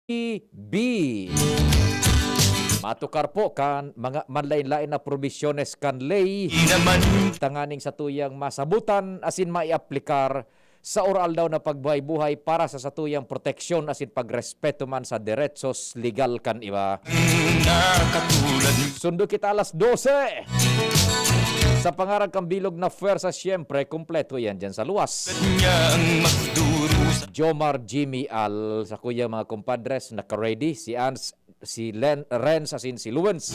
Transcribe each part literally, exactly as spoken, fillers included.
B. Matukar po kan mga manlain-lain na probisyones kan ley, tanganing satuyang masabutan asin maiaplikar sa uraaldaw na pagbuhay-buhay para sa satuyang proteksyon asin pagrespeto man sa deretsos legal kan iba. Sundo kita alas dose. Sa pangaran kan bilog na pwersa, siyempre, kumpleto yan dyan sa luwas. Jomar, Jimmy, Al, sa kuya, mga compadres, naka-ready. Si Ans, si Len, Renz, asin si Luwens.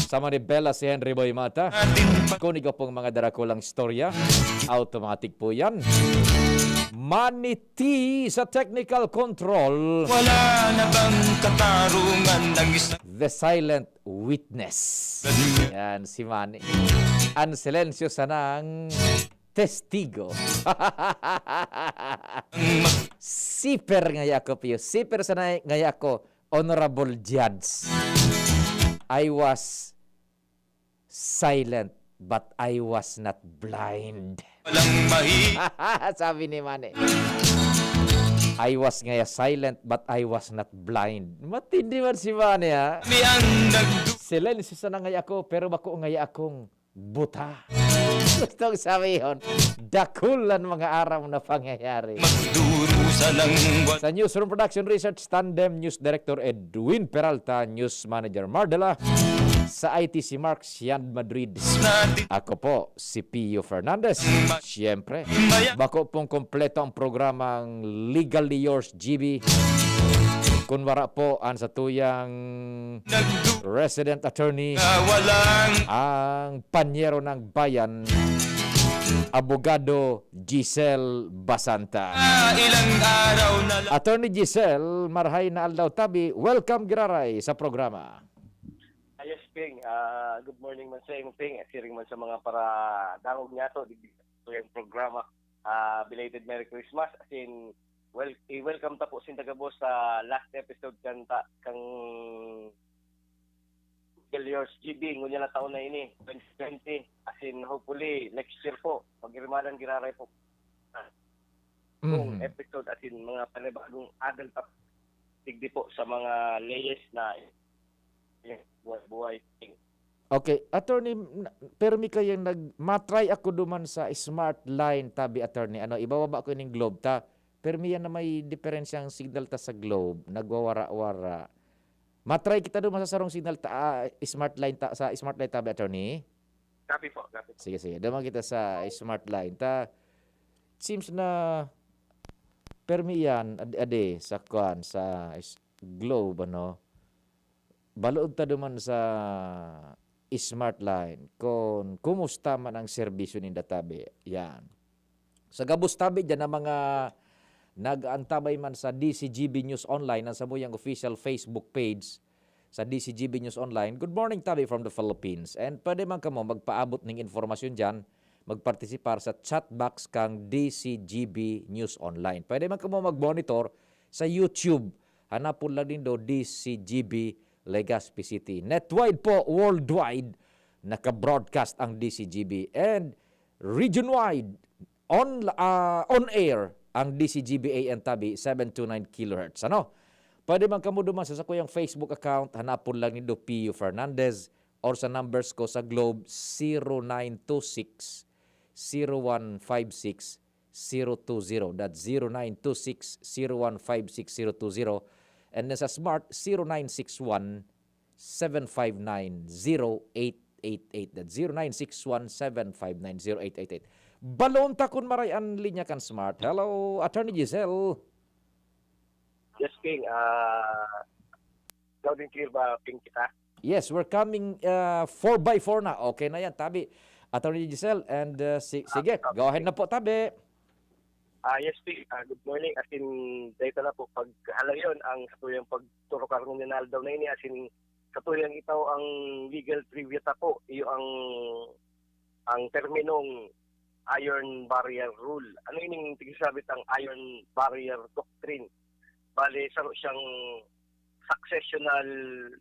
Sama ni Bella, si Henry Boy Mata. Kung ikaw pong mga darakulang istorya, automatic po yan. Maniti sa technical control. Wala na bang katarungan ng isang The silent witness. Yan, si Manny. Ang silensyo sanang testigo. Siper ngaya ako, Pio. Siper sana ngaya ako, Honorable Judge. I was silent, but I was not blind. Walang mahi- Sabi ni Manny. I was ngaya silent, but I was not blind. Matindi man si Manny, ha? Kami ang nagdu- Silensyo sana ngaya ako, pero bako ngaya akong buta. Gustong sabihon, dakulan mga aram na pangyayari. Magdurusa ng wa- Sa Newsroom Production Research Tandem, News Director Edwin Peralta, News Manager Mardela. Sa I T si Mark Sian Madrid. Ako po, si Pio Fernandez. Siyempre, bako pong kompleto ang programang Legally Yours, G B. Kung wara po ang satuyang resident attorney, ang panyero ng bayan, Abogado Giselle Basanta. Ah, ilang araw na lang. Attorney Giselle, marhay na aldaw tabi. Welcome, giraray, sa programa. Ah, yes, Ping. Ah, good morning man sa imo, Ping. Siring man sa mga paradangog niyato, digdi sa iyang programa. Ah, belated Merry Christmas. As in, well, i-welcome ta po sinda gabos sa last episode kan ta, kang Yours G B, ngunyan na taon na ini, twenty twenty. As in, hopefully, next year po, pagirimanan giraray po. Kung Mhm. episode, as in, mga panibagong adult up, digdi po sa mga layers na buhay-buhay. Okay, attorney, na, permi kayang nag-, matry ako duman sa Smart Line tabi, attorney. Ano, ibababa ko ining Globe ta. Permi yan na may diferensyang signal ta sa Globe, nagwawara-wara. Matry kita duman sa sarong signal ta, ah, Smart Line ta, sa Smart Line tabi, attorney. Copy po, copy po. Sige, sige. Duman kita sa Smart Line ta. Seems na permi yan, ad-, ade, sa kwan, sa is-, Globe, ano. Balood ta duman sa Smart Line kun kumusta man ang serbisyo ninda tabi. Yan. Sa gabos tabi dyan na mga nag-aantabay man sa D C G B News Online, ang samuyang official Facebook page sa D C G B News Online. Good morning, tabi, from the Philippines. And pwede man kamo magpaabot ning informasyon dyan, magpartisipar sa chat box kang D C G B News Online. Pwede man kamo mag-monitor sa YouTube. Hanapon lang nindo D C G B Legazpi City. Netwide po, worldwide, naka-broadcast ang D C G B. And region-wide, on, ah, on air ang D C G B A N tabi, seven two nine kilohertz. Ano? Pwede man kamo duman sa sakuyang Facebook account, hanapon lang nindo Pio Fernandez, or sa numbers ko sa Globe, zero nine two six, zero one five six, zero two zero. That's zero nine two six, zero one five six, zero two zero. And then sa Smart, zero nine six one, seven five nine, zero eight eight eight. That's zero nine six one, seven five nine, zero eight eight eight. Balon ta kun maray an linya kan Smart. Hello, Attorney Giselle. Yes, King. Ah, loud and clear ba, King, kita? Yes, we're coming, ah, four by four na. Okay na yan, tabi. Attorney Giselle, and, ah, si-, sige, Ah, okay. Go ahead na po, tabi. Ah, yes, King. Ah, good morning. As in, dahil na po, pag halayon ang satuyang pagturukar ng Ronaldo na ini, as in, satuyang itaw ang legal trivia ta po. Iyo ang, ang terminong iron barrier rule. Ano ining tigsabi tang iron barrier doctrine? Bale, saro siyang successional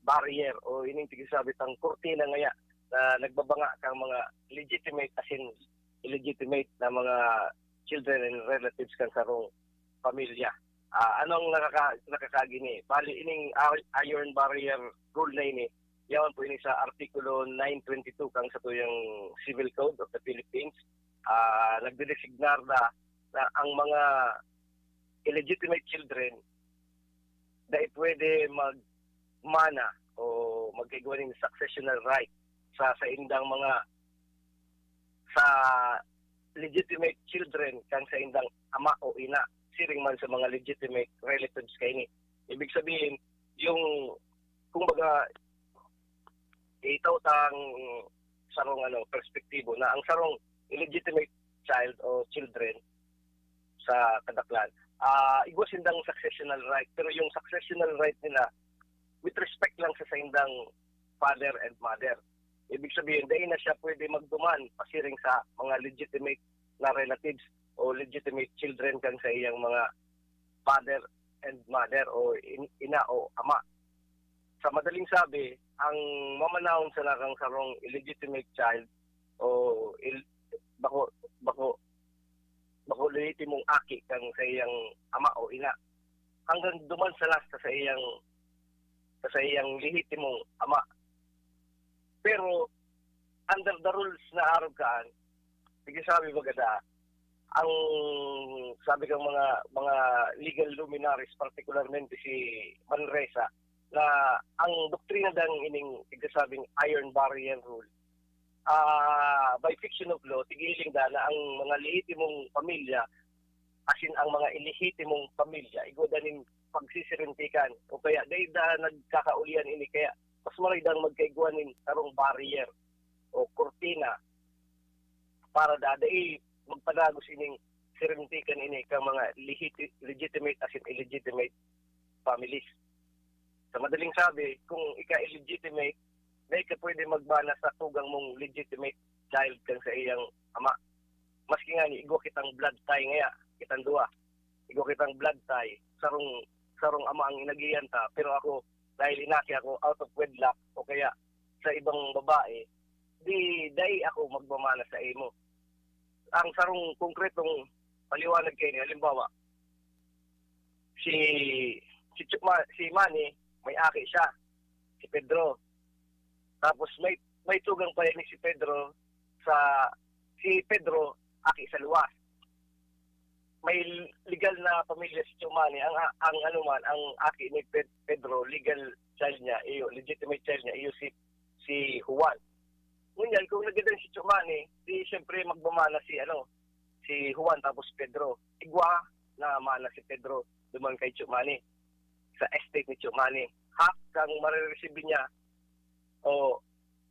barrier o ining tigsabi tang kurtina ngaya na nagbabanga kang mga legitimate as in illegitimate na mga children and relatives kan sarong pamilya. Ah, anong nakaka-, nakakagini? Bali, ining i-, iron barrier rule na ini, yaon po ini sa Artikulo nine twenty-two kang satuyang Civil Code of the Philippines. Ah, nagdedesignar na, na ang mga illegitimate children dai pwede magmana o magkaigwa nin successional right sa saindang mga, sa legitimate children kan saindang ama o ina, siring man sa mga legitimate relatives kaini. Ibig sabihin, yung, kumbaga, itaw tang sarong, ano, perspektibo na ang sarong illegitimate child o children sa kadaklan, ah, igwa sindang successional right, pero yung successional right nila with respect lang sa saindang father and mother. Ibig sabihin, dai na siya pwede magduman pasiring sa mga legitimate na relatives o legitimate children kan sa iyang mga father and mother o in-, ina o ama. Sa madaling sabi, ang mamanahon sana kang sarong illegitimate child o il-, bako, bako, bako lehitimong aki kan sa iyang ama o ina, hanggang duman sana sa, sa iyang, sa, sa iyang lehitimong ama. Pero under the rules na arog kaan, sige, sabi baga da, ang sabi kang mga, mga legal luminaries, particularmente si Manresa, na ang doktrina dang ining nagsasabing iron barrier rule, ah, by fiction of law, tigiling da na ang mga lehitimong pamilya, asin ang mga illehitimong pamilya, igwa da nin pagsisirintikan, o kaya dai da nagkakaulian ini, kaya mas maray dang magkaigwa nin sarong barrier o kurtina para da dai magpadagos ining sirintikan ini kan mga lehiti-, legitimate asin illegitimate families. Sa madaling sabi, kung ika illegitimate, dai ka pwede magmana sa tugang mong legitimate child kan sa iyang ama. Maski ngani igwa kitang blood tie ngaya, kitang duwa. Igwa kitang blood tie, sarong, sarong ama ang inagihan ta, pero ako, dahil inaki ako out of wedlock o kaya sa ibang babae, di dai ako magmamana sa imo. Ang sarong konkretong paliwanag kaini, halimbawa, si, si Chu-, Ma-, si Manny, may aki siya, si Pedro. Tapos may, may tugang pa ini si Pedro sa, si Pedro, aki sa luwas. May legal na pamilya si Chumani. Ang, ang ano man, ang aki ni Ped-, Pedro, legal child niya, iyo, legitimate child niya, iyo si, si Juan. Ngunyan, kung nagadan si Chumani, di siyempre magmamana si, ano, si Juan tapos Pedro. Igwa na mana si Pedro duman kay Chumani, sa estate ni Chumani. Half kang marireceive niya, o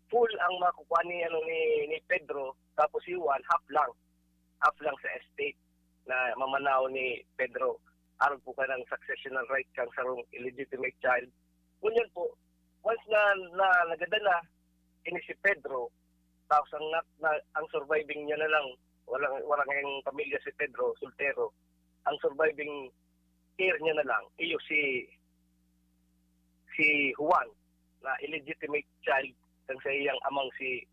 full ang makukuha ni, ano, ni, ni Pedro, tapos si Juan, half lang. Half lang sa estate na mamanaw ni Pedro. Arog po ka ng successional right kang sarong illegitimate child. Ngunyan po, once na, na nagadan na ini si Pedro, tapos ang, na, na, ang surviving niya na lang, walang, walang pamilya si Pedro, soltero, ang surviving heir niya na lang, iyo si, si Juan, na illegitimate child kan sa iyang amang si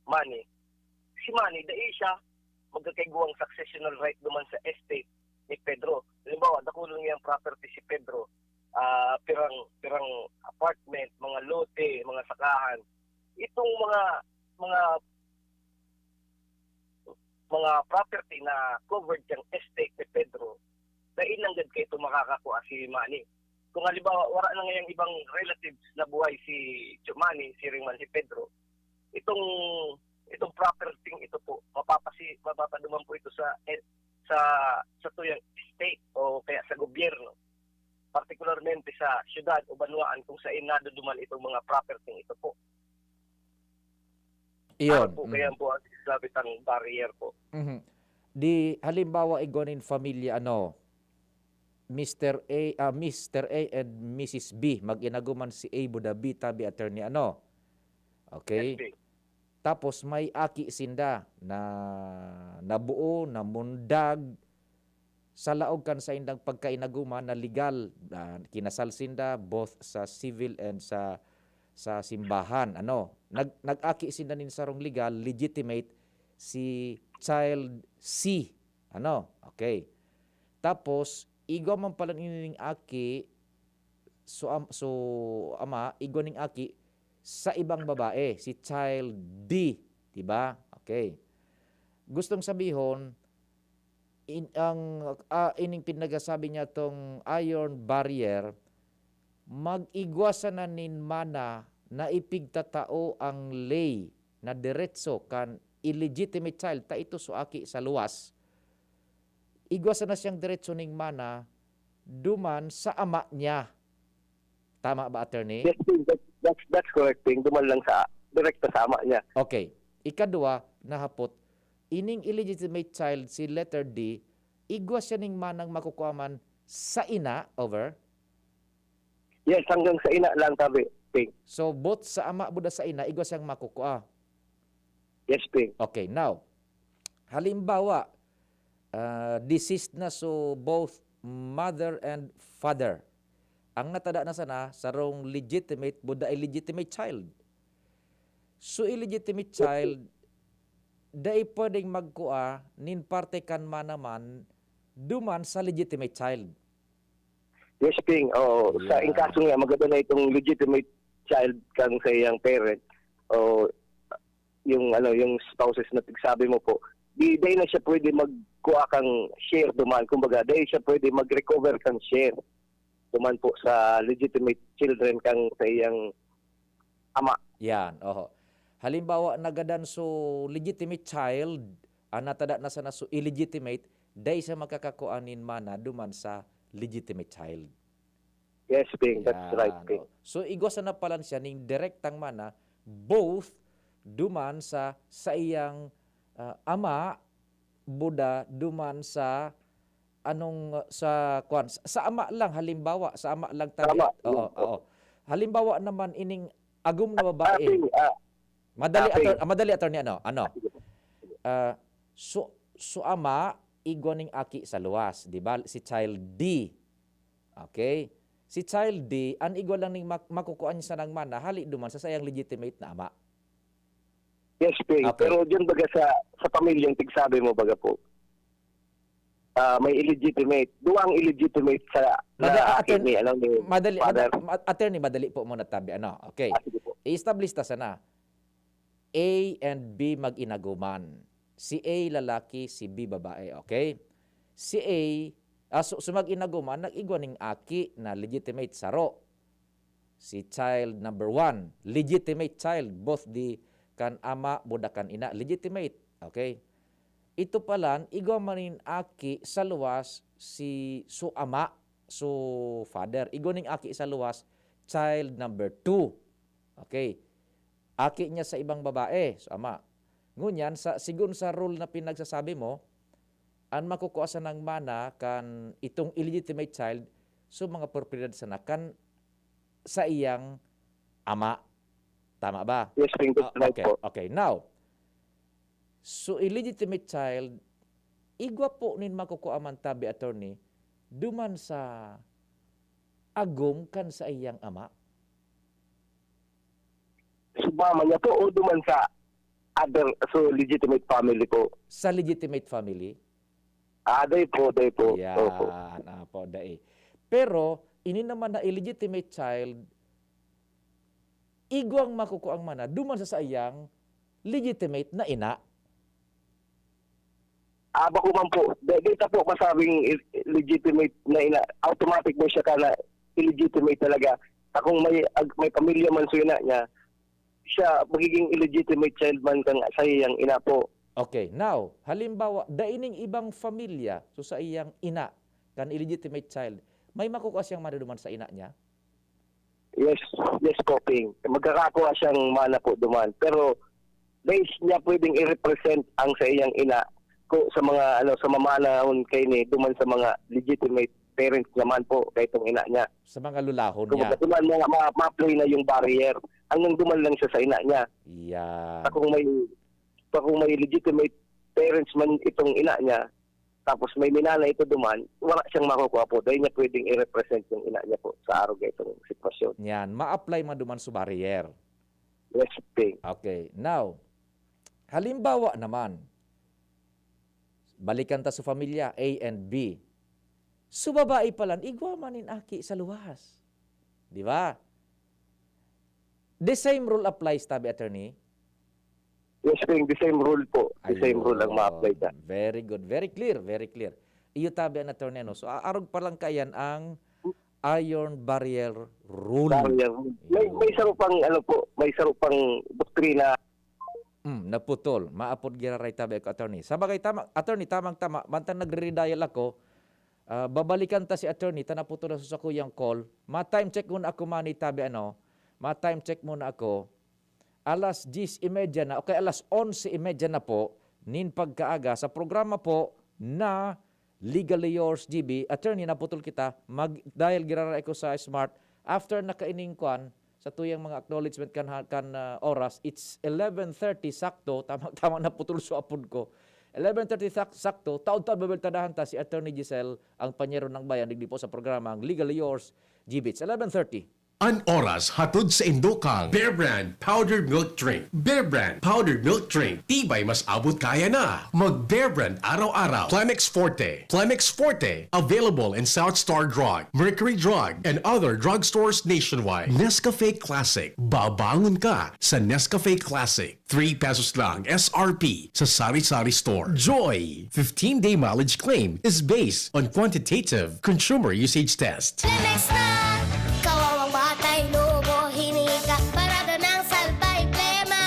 Manny. Si Manny, dai siya magkakaigwang successional right duman sa estate ni Pedro. Halimbawa, dakulon niyang property si Pedro, ah, pirang, pirang apartment, mga lote, mga sakahan. Itong mga, mga, mga property na covered kang estate ni Pedro, dai nanggad kaito makakakua si Manny. Kung halimbawa, wala na ngayang ibang relatives na buhay si Chumani, siring man si Pedro, itong, itong property ito po, mapapasi-, mapapaduman po ito sa, eh, sa, sa tuyang state o kaya sa gobyerno, partikularmente sa syudad o banwaan kung saan naduduman itong mga property ito po. Iyon, Ano po, mm. kaya po ang sabi tang barrier po. Mhm. Di, halimbawa, igwa nin familia, ano, Mister A, ah, Mister A and Missus B, mag-inaguman si A Buda B, tabi attorney, ano? Okay? Yes, sir. Tapos may aki sinda na nabuo, namundag, sa laog kan saindang pagkainaguman na legal, ah, kinasal sinda both sa civil and sa, sa simbahan, ano. Nag-, nag-aki sinda nin sarong legal, legitimate, si child C, ano. Okay. Tapos, Igwa man pala ning aki, so, am-, so ama, igwa ning aki sa ibang babae, si child D, di ba? Okay. Gustong sabihon, in, ang, ah, ining pinagasabi niya tong iron barrier, mag-igwa sana nin mana na ipigtatao ang ley na diretso kan illegitimate child, ta ito so aki sa luwas. Igwa sana siyang diretso ning mana duman sa ama niya. Tama ba, attorney? Yes, Ping. That, that's, that's correct, Ping. Duman lang sa, direkta sa ama niya. Okay. Ikadwa na hapot, ining illegitimate child, si letter D, igwa siya ning manang makukua man sa ina, over? Yes, hanggang sa ina lang, tabi, Ping. So, both sa ama, buda sa ina, igwa siyang makukua. Yes, Ping. Okay, now, halimbawa, ah, deceased na, so both mother and father. Ang natada na sana, sarong legitimate, buda illegitimate child. So, illegitimate child, dai pwedeng magkua nin parte kan mana man duman sa legitimate child. Yes, Ping. Oo. Sa, in Yeah. kaso nga, magada na itong legitimate child kan sa iyang parent, o yung, ano, yung spouses na pigsabi mo po, di, dai na siya pwede magkuha kang share duman. Kumbaga, dai siya pwede mag-recover kang share duman po sa legitimate children kan sa iyang ama. Yan, oho. Halimbawa, nagadan so legitimate child, ang natada na sana so illegitimate, dai siya makakakua nin mana duman sa legitimate child. Yes, Ping. That's Yan, right, Ping. Oh. So, igwa sana palan siya ning direktang mana, both duman sa saiyang, ah, ama, buda duman sa anong, uh, sa kwan, sa, sa ama lang, halimbawa, sa ama lang Sa tabi-, ama, oo, yes po. Oo. Halimbawa naman, ining agom na Ah, babae. Ping, ah, Madali, ah, Ping. Ator-, ah, madali, attorney, ano? Ano? Ah, sige po. Ah, so, so ama, igwa ning aki sa luwas, di ba? Si child D. Okay? Si child D, an igwa lang ning mak-, makukuha niya sanang mana, hali duman sa sayang legitimate na ama. Yes, Ping. Okay. Pero diyan baga sa, sa pamilyang tigsabi mo baga po, ah, may illegitimate. Duwang illegitimate sa, Mada-, na aki attorney, ni, ano, ni madali, father. Mada-, ma-, attorney, madali po muna tabi, ano? Okay. Ah, sige po. I-establish ta sana. A and B mag-inaguman. Si A lalaki, si B babae, okay? Si A, ah, so, so mag-inaguman, nag-igwa ning aki na legitimate, saro. Si child number one, legitimate child, both di kan ama, buda kan ina, legitimate. Okay? Ito palan, igwa man nin aki sa luwas si, so ama, so father. Igwa ning aki sa luwas, child number two. Okay? Aki niya sa ibang babae, so ama. Ngunyan, sa, sigon sa rule na pinagsasabi mo, an makukua sanang mana kan itong illegitimate child, so mga propiedad sana kan saiyang ama. Tama ba? Yes, Ping. Ah, right okay, po. Okay. Now, so illegitimate child, igwa po nin makukua man tabi, attorney, duman sa agom kan saiyang ama? Sa mama niya po o duman sa other, so legitimate family po? Sa legitimate family. Ah, dai po, dai po. Opo. Yan, apo, dai. Pero, ini naman na illegitimate child, igwang makukuang mana duman sa saiyang legitimate na ina. Ah, bako man po. Di, di ta po masabing i-, legitimate na ina. Automatic mo siya ka na illegitimate talaga. Akong may, ag-, may pamilya man sa ina niya, siya magiging illegitimate child man kang sa iyang ina po. Okay, now, halimbawa, dai ning ibang pamilya, so sa iyang ina, kan illegitimate child, may makukua siyang mana duman sa ina niya? Yes, yes po, Ping. Magkakakuha siyang mana po duman. Pero, dai niya pwedeng i-represent ang sa iyang ina ko sa mga, ano, sa mamanahon kaini duman sa mga legitimate parents naman po, kay itong ina niya. Sa mga lulahon Kung niya. Duman, mga ma-, ma-apply na yung barrier, hanggang duman lang siya sa ina niya. Yan. Sa kung may, sa kung may legitimate parents man itong ina niya, tapos may minana ito duman, wala siyang makukuha po. Dai niya pwedeng i-represent yung ina niya po sa arog na itong sitwasyon. Yan, ma-apply man duman sa barrier. Yes, Ping. Okay. Now, halimbawa naman, balikan ta sa pamilya, A and B. So, babae pala, igwa man nin aki sa luwas. Di ba? The same rule applies, tabi, attorney? Yes, Ping, the same rule po. The same rule ang ma-apply sa. Ayun. Very good. Very clear. Very clear. Iyo, tabi, ang attorney, ano? So, a- arog pa lang kaiyan ang iron barrier rule. Barrier rule. May, may saro pang, ano po, may saro pang doktrina. Hmm, naputol. Maapod giraray, tabi, ako, attorney. Sa bagay, tama, attorney, tamang-tama. Mantang nagre-redial ako, ah, babalikan ta si attorney, ta naputol na sa sakuyang call. Ma-time check muna ako, mani, tabi, ano? Ma-time check muna ako. Alas diyes y media na, okay, alas onse y media na po, nin pagkaaga, sa programa po na Legally Yours, G B. Attorney, naputol kita. Mag-dial giraray ako sa smart. After na kaining kwan, sa tuyang mga acknowledgement kan, kan, ah, oras, it's eleven thirty sakto. Tama, tama, naputol so apod ko. Eleven thirty sak-, sakto. Taod-taod, babeltadahan ta si Attorney Giselle, ang panyero ng bayan, digdi po sa programang Legally Yours, G B. It's eleven thirty. An oras hatod sa indo kang Bear Brand Powdered Milk Drink. Bear Brand Powdered Milk Drink. Tibay, mas abot kaya na. Mag Bear Brand araw-araw. Plemex Forte. Plemex Forte. Available in South Star Drug, Mercury Drug, and other drugstores nationwide. Nescafe Classic. Babangon ka sa Nescafe Classic. Three pesos lang S R P sa sari-sari store. Joy! Fifteen-day mileage claim is based on quantitative consumer usage test. Plemex na! Kawawang batay, lobo, hiningi ka. Parada ng salbay, plema.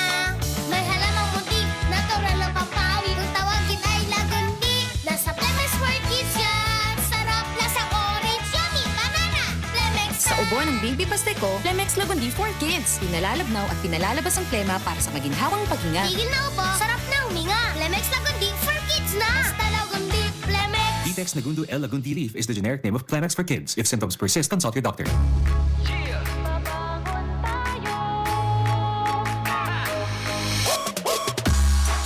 May halamang muntik, natural na pampawi. Kung tawagin ay lagundi. Nasa Plemex for Kids yan. Sarap, lasang orange, yummy, banana. Plemex Sa ubo ng baby pastiko, Plemex Lagundi for Kids. Pinalalabnaw at pinalalabas ang plema para sa maginhawang paghinga. Tigil na ubo, sarap na huminga. Plemex Lagundi for Kids na. Basta Lagundi, Plemex. Vitex Nagundo L Lagundi Leaf is the generic name of Plemex for Kids. If symptoms persist, consult your doctor. Babangon tayo.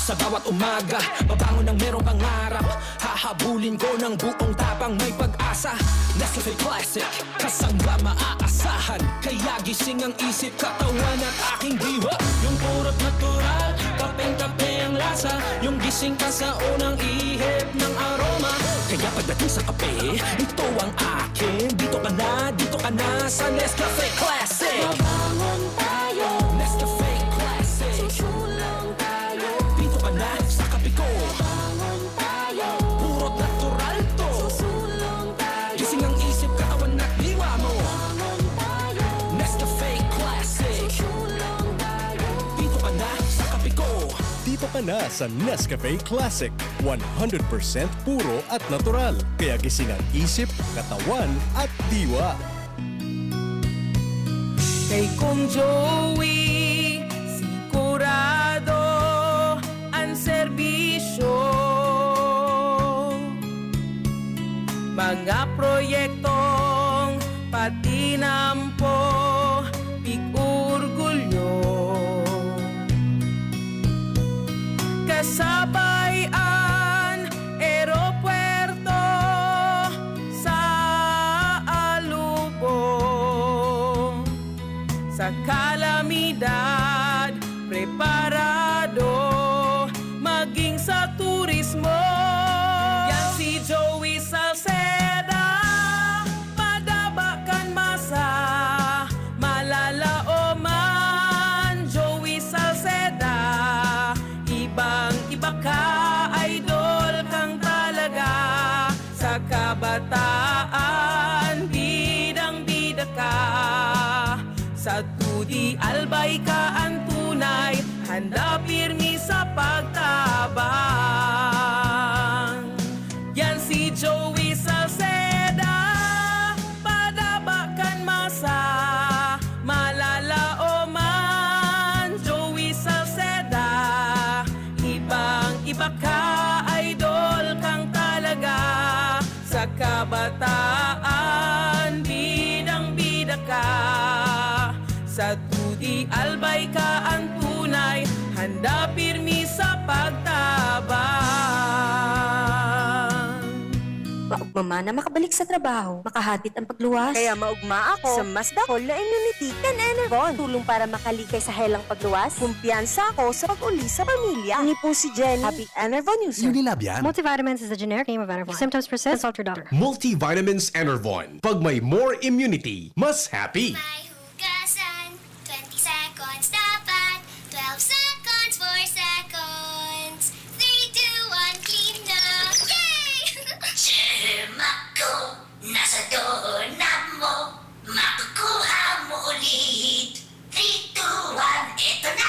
Sa bawat umaga, babangon ng merong pangarap. Hahabulin ko ng buong tapang, may pag-asa. Nescafe Classic, kasangga maaasahan. Kaya gising ang isip, katawan at aking diwa. Yung purot natural, kapeng-kape ang lasa. Yung gising ka sa unang ihip ng aroma. Kaya pagdating sa kape, ito ang akin. Dito ka na, dito ka na sa Nescafe Classic. Babangon tayo. Nescafe Classic. Susulong tayo. Dito ka na sa kape ko. Babangon tayo. Purot natural to. Susulong tayo. Gising ang isip, katawan at diwa mo. Babangon tayo. Nescafe Classic. Susulong tayo. Dito ka na sa kape ko. Dito ka na sa Nescafe Classic. One hundred percent puro at natural. Kaya gising ang isip, katawan at diwa. Kay Kong Joey, sigurado an serbisyo. Mga proyektong patinampo, pig-orgulyo. Kasabay an eropuerto sa Alubong. Sa kalamidad, preparado maging sa turismo. Yan si Joey Salceda, madaba kan masa, malalaoman. Joey Salceda, ibang-iba ka, idol kang talaga. Sa kabataan, bidang-bida ka. Sa T D Albay ka an tunay, handa pirmi sa pagtabang. Yan si Joey Salceda, padaba kan masa, malalaoman. Joey Salceda, ibang-iba ka, idol kang talaga. Sa kabataan, bidang-bida ka. Sa T D Albay ka an tunay, handa pirmi sa pagtabang. Mamana makabalik sa trabaho, makahadit ang pagluwas. Kaya maugma ako sa mas dakol na immunity kan Enervon. Tulong para makalikay sa helang pagluwas. Kumpiyansa ako sa pag-uli sa pamilya. Ini po si Jenny. Happy Enervon user. Unilab yan. Multivitamins is a generic name of Enervon. If symptoms persist, consult your doctor. Multivitamins Enervon. Pag may more immunity, mas happy. May hugasan. Twenty seconds dapat. Twelve seconds, four seconds. Three, two, one, clean na. Yay! Germ ako, nasa doorknob mo. Makukuha mo ulit. Three, two, one, eto na!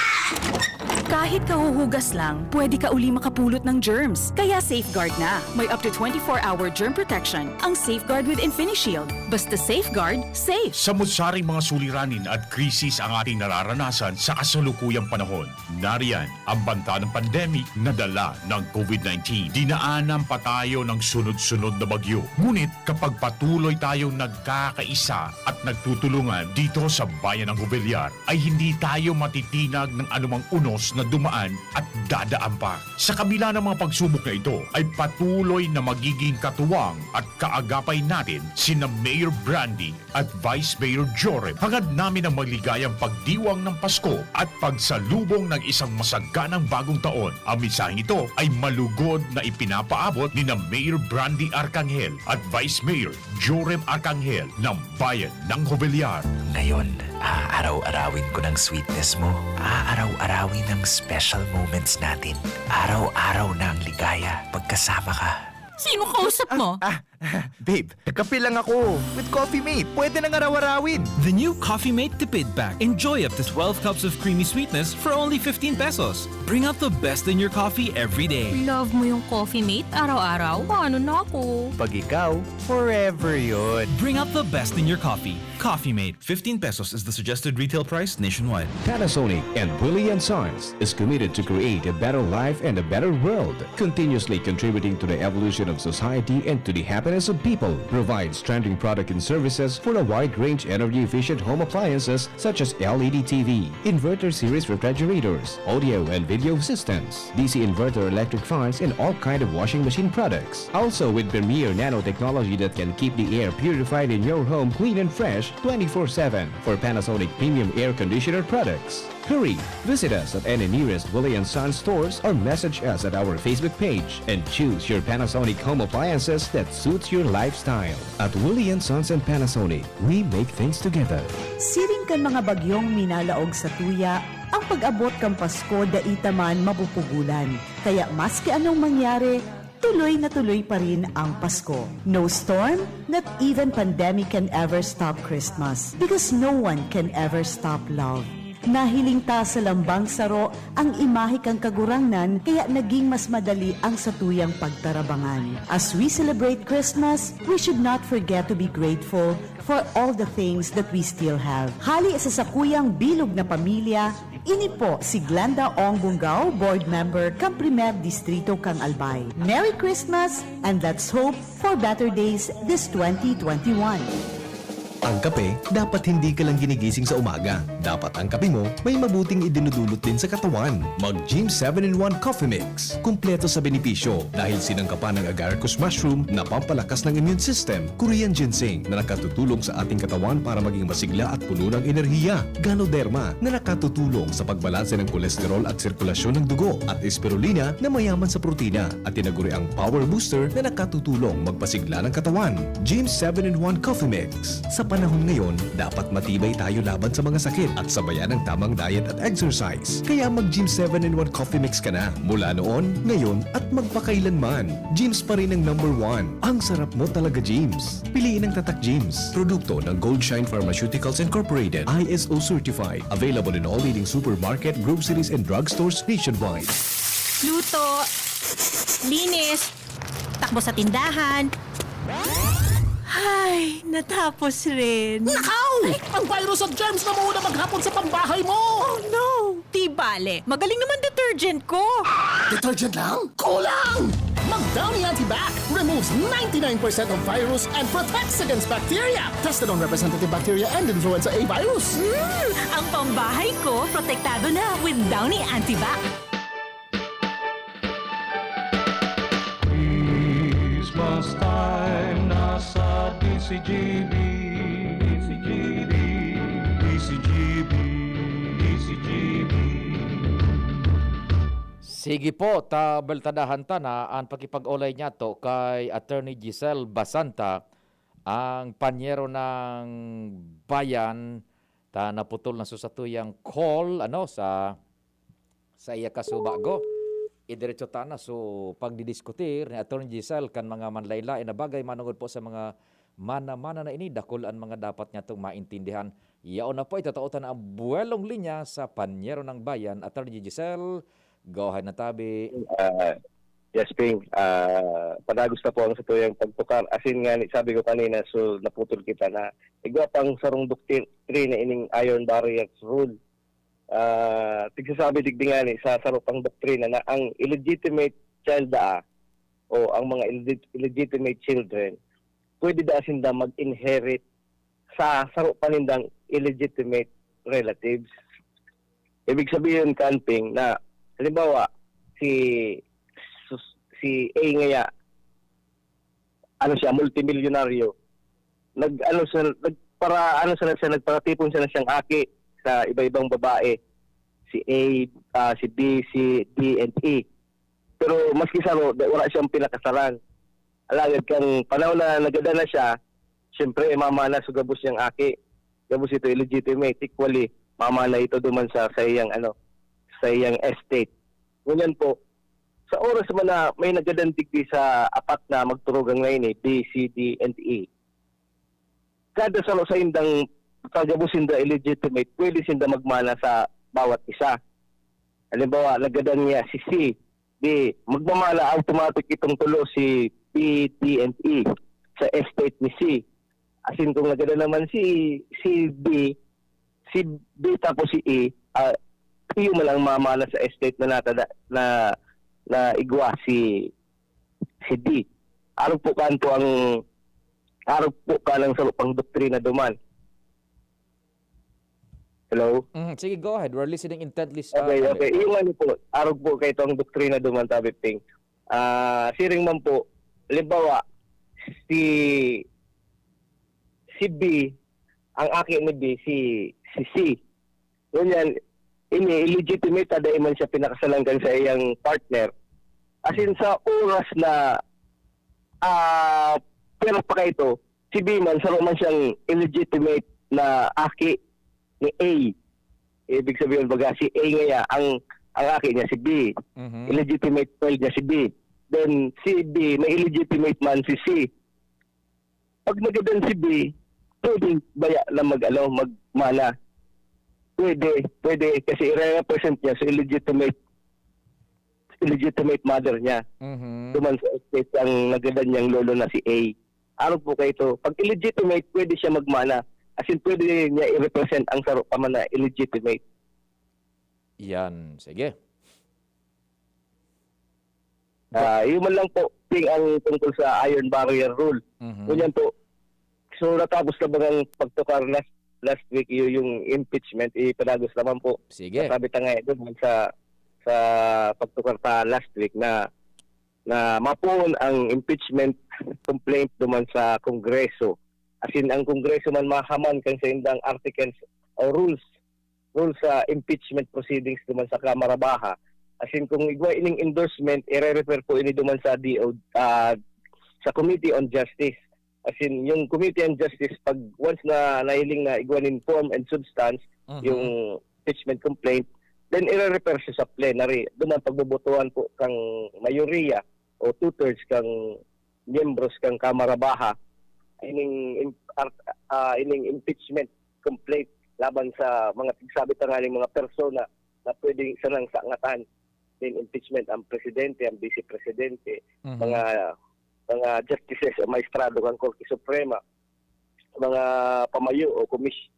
Kahit kahuhugas lang, pwede ka uli makapulot ng germs. Kaya Safeguard na. May up to twenty-four hour germ protection ang Safeguard with InfiniShield. Basta Safeguard, safe! Samot-saring mga suliranin at krisis ang ating nararanasan sa kasalukuyang panahon. Nariyan ang banta ng pandemic na dala ng COVID nineteen. Dinaanan pa tayo ng sunod-sunod na bagyo. Ngunit kapag patuloy tayong nagkakaisa at nagtutulungan dito sa bayan ng Jovellar, ay hindi tayo matitinag ng anumang unos na dumaan at dadaan pa. Sa kabila ng mga pagsubok na ito, ay patuloy na magiging katuwang at kaagapay natin sina Mayor Brandy at Vice Mayor Joram. Hangad namin ang maligayang pagdiwang ng Pasko at pagsalubong ng isang masaganang bagong taon. Ang mensaheng ito ay malugod na ipinapaabot ni na Mayor Brandy Arcangel at Vice Mayor Joram Arcangel ng Bayan ng Jovellar. Ngayon, aaraw-arawin ko ng sweetness mo. Aaraw-arawin ang special moments natin. Araw-araw na ang ligaya pagkasama ka. Sino kausap mo? Ah, ah, babe, kape lang ako with Coffee Mate. Pwede nang araw-arawin. The new Coffee Mate Tipid Pack. Enjoy up to twelve cups of creamy sweetness for only fifteen pesos. Bring out the best in your coffee every day. Love mo yung Coffee Mate? Araw-araw? Paano na ako? Pag ikaw, forever yun. Bring out the best in your coffee. Coffee Mate. Fifteen pesos is the suggested retail price nationwide. Panasonic and Willie and Sons is committed to create a better life and a better world, continuously contributing to the evolution of society and to the happiness of people. Provides trending product and services for a wide range energy-efficient home appliances such as L E D T V, inverter series refrigerators, audio and video systems, D C inverter electric fans, and all kind of washing machine products. Also with Premier Nanotechnology that can keep the air purified in your home clean and fresh twenty-four seven for Panasonic premium air conditioner products. Hurry! Visit us at any nearest Willie and Sons stores or message us at our Facebook page and choose your Panasonic home appliances that suits your lifestyle. At Willie and Sons and Panasonic, we make things together. Siring kan mga bagyong minalaog sa tuya, ang pag-abot kan Pasko dai ta man mapupugolan. Kaya maski anong mangyari, tuloy na tuloy pa rin ang Pasko. No storm, not even pandemic can ever stop Christmas because no one can ever stop love. Nahiling ta sa lambang saro ang imahe kan Kagurangnan, kaya naging mas madali ang satuyang pagtarabangan. As we celebrate Christmas, we should not forget to be grateful for all the things that we still have. Hali sa sakuyang bilog na pamilya, ini po si Glenda Ong Bungao, board member kan Primer Distrito kan Albay. Merry Christmas and let's hope for better days this twenty twenty-one. Ang kape, dapat hindi ka lang ginigising sa umaga. Dapat ang kape mo may mabuting idinudulot din sa katawan. Mag Gym seven in one Coffee Mix. Kumpleto sa benepisyo dahil sinangkapan ng agaricus mushroom na pampalakas ng immune system, Korean ginseng na nakatutulong sa ating katawan para maging masigla at puno ng enerhiya, Ganoderma na nakatutulong sa pagbalanse ng kolesterol at sirkulasyon ng dugo, at Spirulina na mayaman sa protina at tinaguriang power booster na nakatutulong magpasigla ng katawan. Gym seven in one Coffee Mix. Sa panahon ngayon, dapat matibay tayo laban sa mga sakit at sabayan ng tamang diet at exercise. Kaya mag Gym seven in one Coffee Mix ka na. Mula noon, ngayon, at magpakailanman, Gym's pa rin ang number one. Ang sarap mo talaga, Gym's. Piliin ang Tatak Gym's. Produkto ng Gold Shine Pharmaceuticals Incorporated, I S O certified. Available in all leading supermarket, groceries, and drugstores nationwide. Luto, linis, takbo sa tindahan. Ay, natapos rin. Nakaw! Ang virus at germs na muna maghapon sa pambahay mo! Oh no! Di bale, magaling naman detergent ko! Detergent lang? Kulang! Mag Downy Antibac removes ninety-nine percent of virus and protects against bacteria. Tested on representative bacteria and influenza A virus. Mm, ang pambahay ko, protektado na with Downy Antibac. Christmas time, Sige po, tabeltadahan ta na an pakipag-olay niyato kay Attorney Giselle Basanta, ang panyero ng bayan, ta naputol na sa satuyang call, ano, sa, sa iya kasubago. Idiretso ta na so pagdidiskutir ni Attorney Giselle kan mga manlain-lain na bagay manungod po sa mga mana-mana na ini, dakul an mga dapat niyato maintindihan. Yaon na po, itataotan na ang buwelong linya sa Panyero ng Bayan. Attorney Giselle, go ahead na tabi. Ah, yes, Ping. Ah, padagos na po ang satuyang pagtukar. Asin nga, ni- sabi ko kanina, so naputol kita na igwa pang sarong doktrina ining Iron Barriers Rule. Ah, tigsasabi digdi nga ni sa saro pang doktrina na ang illegitimate child daa o ang mga illegit- illegitimate children, pwede daa sinda mag-inherit sa saro pa nindang illegitimate relatives. Ibig sabihin, Kanping, na halimbawa, si sus- si A ngaya, ano siya, multimilyonaryo. Nag ano siya, nagpara ano siya, siya nagparatipon siya na siyang aki sa iba-ibang babae. Si A, ah, si B, si D, and E. Pero maski saro, da- wala siyang pinakasalan. Alagad kang panahon na nagadan na siya, siyempre, mama na sa gabos niyang aki. Gabos ito illegitimate. Equally, mama na ito duman sa, sa iyang, ano, sa iyang estate. Ngunyan po, sa oras man na may nagadan digdi sa apat na magturugang na ini, B, C, D, and E, kada saro sa indang kagabos sinda illegitimate, pwede sinda magmana sa bawat isa. Halimbawa, nagadan niya si C, di magmamana automatic itong tulo, si B, D, and E, sa estate ni C. Asin kung nagadan naman si si B, si B tapos si E, ah, iyo man ang mamana sa estate na natada na na igwa si si D. Arog po kanto ang arog po kanang saro pang doktrina duman. Hello? Mhm, sige, go ahead. We're listening intently sa Okay, okay. Iyo nga ni po, arog po kay itong doktrina duman, Tabi Ping. Ah, siring man po, halimbawa, si si B, ang aki ni B, si si C. Ngunyan, ini illegitimate ta, dai man siya pinakasalan kan sa iyang partner. As in, sa oras na, ah, pero pa kaito, si B man, saro man siyang illegitimate na aki ni A. Ibig sabihin, baga, si A ngaya, ang, ang aki niya si B. Mhm. Illegitimate child niya si B. Then, si B, may illegitimate man si C. Pag nagadan si B, pwede baya na mag, ano, magmana? Pwede, pwede, kasi i-represent niya sa illegitimate, illegitimate mother niya. Mhm. Duman sa estate ang nagadan niyang lolo na si A. Arog po kaito, pag illegitimate, pwede siya magmana. As in, pwede niya i-represent ang saro pa man na illegitimate. Yan, sige. Ah, yun man lang po, Ping, ang tungkol sa Iron Barrier Rule. Mhm. Ngunyan po, so natapos na ba ang pagtukar last, last week, y- yung impeachment, ipadagos naman po. Sige. Nasabi ta nga eh, doon sa, sa pagtukar ta last week na, na mapoon ang impeachment complaint duman sa Kongreso. As in, ang Kongreso man mahaman kan sa indang articles o rules rule sa impeachment proceedings duman sa Kamara Baha. As in, kung igwa ining endorsement, ire-refer po ini duman sa D O, ah, sa Committee on Justice. As in, yung Committee on Justice, pag once na nahiling na igwa nin form and substance, Mhm. yung impeachment complaint, then ire-refer siya sa plenary. Duman pagbobotohan po kang mayoriya o two-thirds kang miyembros kang Kamara Baha ining im- ar- ah, ining impeachment complaint laban sa mga tigsabi tanganing mga persona na pwedeng sanang sangatan nin impeachment, ang presidente, ang vice presidente, Mhm. mga mga justices o maestrado kan Korte Suprema, mga pamayo o commis-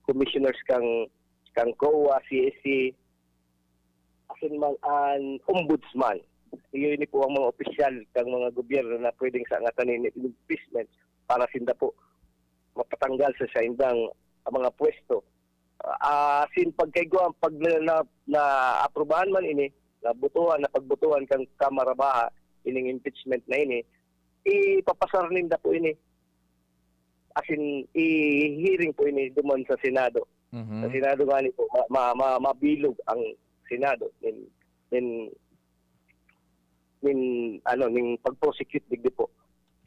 commissioners kang kang COA, C S C, asin man an ombudsman. Iyo ini po ang mga opisyal kang mga gobyerno na pwedeng sangatan nin impeachment para sinda po mapatanggal sa saindang mga pwesto. Ah, asin pagkaigwa, pag na, na, naaprubahan man ini, nabotohan, napagbotohan kang Kamara Baha ining impeachment na ini, ipapasar ninda po ini. As in, i-hearing po ini duman sa Senado. Mhm. Sa Senado ngani po, ma-, ma-, ma-, mabilog ang Senado. Nin, nin, nin, ano, nin pag-prosecute digdi po.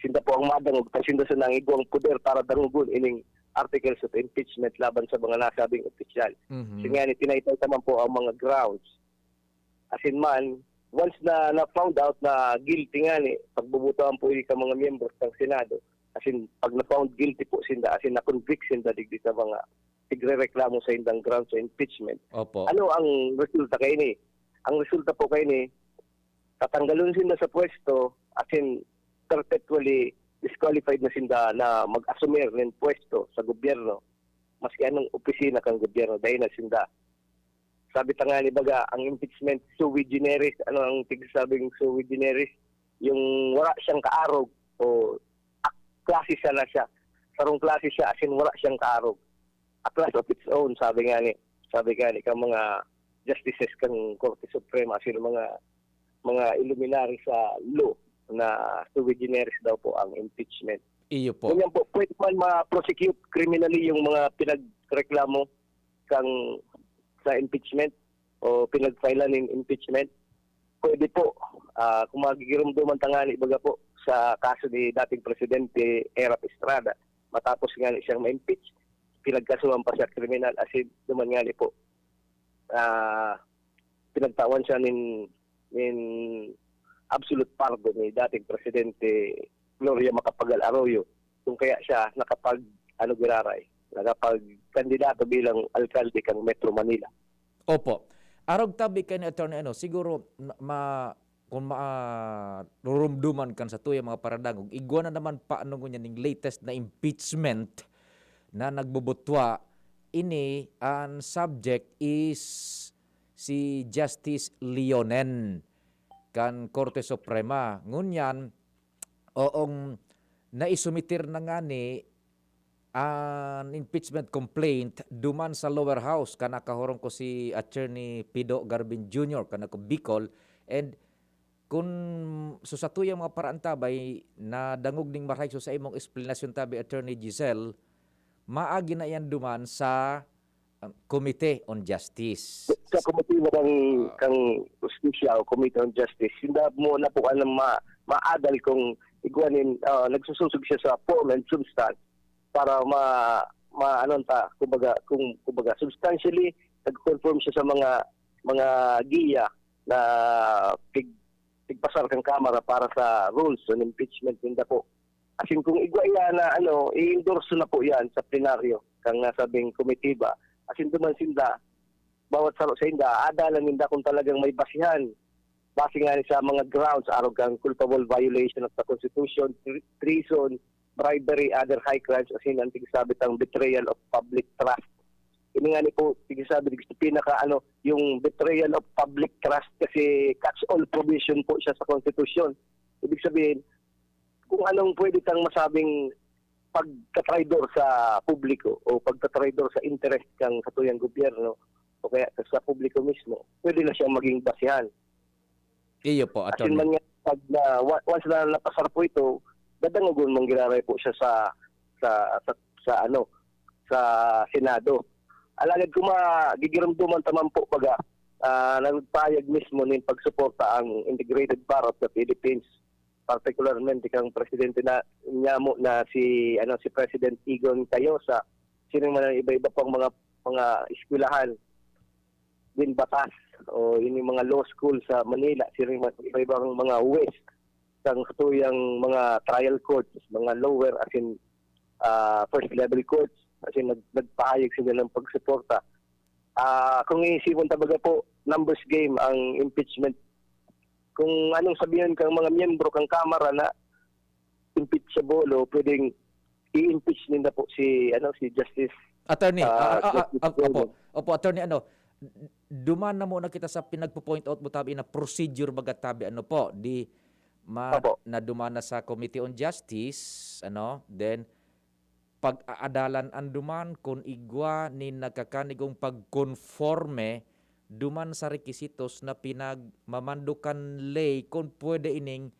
Sinda po ang madangog, ta sinda sana ang igwang poder para dangogon ining articles of impeachment laban sa mga nasabing opisyal. Mhm. Kasi ngani, tinaytay ta man po ang mga grounds. As in man, once na na-found out na guilty ngani, pagbobotohan po ini kan mga miyembro kan Senado. As in, pag na-found guilty po sinda, as in, na-convict sinda digdi sa mga tigrereklamo sa indang grounds sa impeachment. Opo. Ano ang resulta kaini? Ang resulta po kaini, tatanggalon sinda sa pwesto, as in, perpetually disqualified na sinda na mag-asumir nin pwesto sa gobyerno, maski anong opisina kan gobyerno, dai na sinda. Sabi ta ngani, baga, ang impeachment, sui generis. Ano ang tigsabing sui generis? Yung wala siyang kaarog o ak-, klase sana siya. Sarong klase siya, as in, wala siyang kaarog. A class of its own, sabi ngani. Sabi ngani kan mga justices kan Korte Suprema, as in, mga, mga luminary sa law na sui generis daw po ang impeachment. Iyo po. Ganyan po, pwede man ma-prosecute criminally yung mga pinagreklamo kang, sa impeachment o pinagfilean nin impeachment. Pwede po, ah, kung magigiromdoman ta ngani, baga po, sa kaso ni dating Presidente Erap Estrada, matapos ngani siyang ma-impeach, pinagkasuhan pa siya kriminal, as in, duman ngani po, ah, pinagtawan siya nin, nin absolute pardon ni dating Presidente Gloria Macapagal Arroyo, kung kaya siya nakapag, ano, giraray, nakapagkandidato bilang alkalde kan Metro Manila. Opo. Arog tabi kaini, Attorney, ano, siguro, na, ma-, kung ma-, rurumduman kan satuyang mga paradangog, igwa na naman pa, ano, ngunyan, ning latest na impeachment na nagbubutwa. Ini, an subject is si Justice Leonen kan Korte Suprema. Ngunyan, oong naisumiter na ngani an impeachment complaint duman sa lower house, kan nakahorong ko si Attorney Pido Garbin Junior, kan ako Bicol, and kun sa satuyang mga paraantabay, nadangog ning marahay sa imong eksplanasyon tabi, Attorney Giselle, maagi na yan duman sa, um, Committee on Justice. Sa komitiba kan, Ah. kan Hustisya o Committee on Justice, sinda mo na po ang ma-, maadal kung igwa nin, ah, nagsusosog siya sa form and substance para ma-, ma-, ano ta, kumbaga, kung, kumbaga, substantially, nag-conform siya sa mga, mga giya na pig-, pigpasar kan Kamara para sa rules on impeachment ninda po. As in, kung igwa iyan na, ano, i-endorse na po yan sa plenaryo, kang nasabing komitiba. As in, duman sinda, bawat saro sa inda, adalan ninda kung talagang may basihan. Base nga ni sa mga grounds, arog kang culpable violation of the Constitution, tre-, treason, bribery, other high crimes, as in, ang tigsabi tang betrayal of public trust. Ini nga ni po, tigsabi, tig-, pinaka, ano, yung betrayal of public trust kasi catch-all provision po siya sa Constitution. Ibig sabihin, kung anong pwede tang masabing pagkatraidor sa publiko o pagkatraidor sa interes kang satuyang gobyerno o kaya sa publiko mismo, pwede na siyang maging basihan. Iyo po, Asin Attorney. man nga, pag na, wa-, once na napasar po ito, dadangogon man giraray po siya sa, sa, sa, sa ano, sa Senado. Alagad kung magigiromdoman ta man po, baga, ah, nagpahayag mismo nin pagsuporta ang Integrated Bar of the Philippines, partikularmente kang presidente na, niya mo na si, ano, si President Egon Cayosa, siring man ang iba-iba pang mga, mga eskwelahan din batas o ini mga law school sa Manila, siring man iba-ibang mga huwes, sang satuyang mga trial courts, mga lower, as in, ah, first level courts, as in, nag-, nagpahayag sila ng pagsuporta. Ah, kung iisipon ta baga po, numbers game ang impeachment. Kung anong sabihan kang mga miyembro kang Kamara na impeachable o pwedeng i-impeach ninda po si, ano, si Justice, Attorney, ah, ah, ah, ah, Justice ah, opo, Gordon. Opo, Attorney, ano, duman na muna kita sa pinagpo-point out mo tabi na procedure baga tabi, ano po, di ma-, Opo. na duman na sa Committee on Justice, ano, then pag-aadalan an duman kun igwa nin nagkakanigong pagkonforme duman sa requisitos na pinagmamando kan ley kun pwede ining